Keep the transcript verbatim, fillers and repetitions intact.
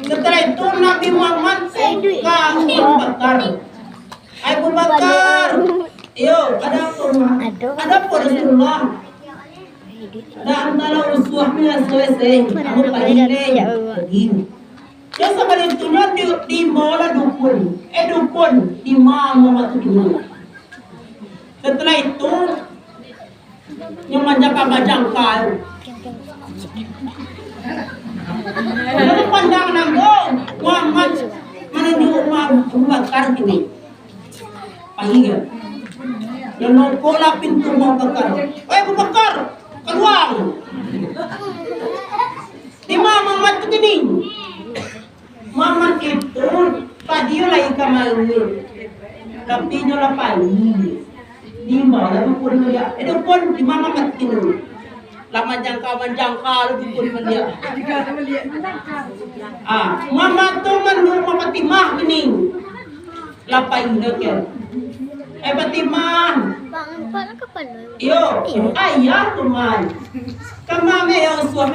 Setelah itu Nabi Muhammad ka Abu Bakar. "Abu Bakar, yo, ada apa, Mak?" "Ada apa, Rasulullah?" "Dah antara uswah ni lah selesai. Aku pagi ni." Yo, sakali tu nyo di, di mall lah dukun. Eh, dukun, di mall Muhammad tu dulu. Setelah itu, nyo manjangka-manjangka. Dari pandangan ambo, Muhammad manunjuk Umar Abu Bakar kini. Pagi kan? Nyo nokok lah pintu Abu Bakar. "Oi, Abu Bakar, kalua!" Di ma Muhammad tu kini? Muhammad itu tadi yo lai ka main, tapi nyo lah pai. Di ma lah dukun maliek? Eh, dukun, di ma Muhammad kini? Lah manjangka-manjangka lah dukun maliek. Ah, Muhammad tu manurun Fatimah kini. Lah pai dah kan? "Eh, Fatimah." "Yo, ayah tu, Man." "Kama me yo uswah,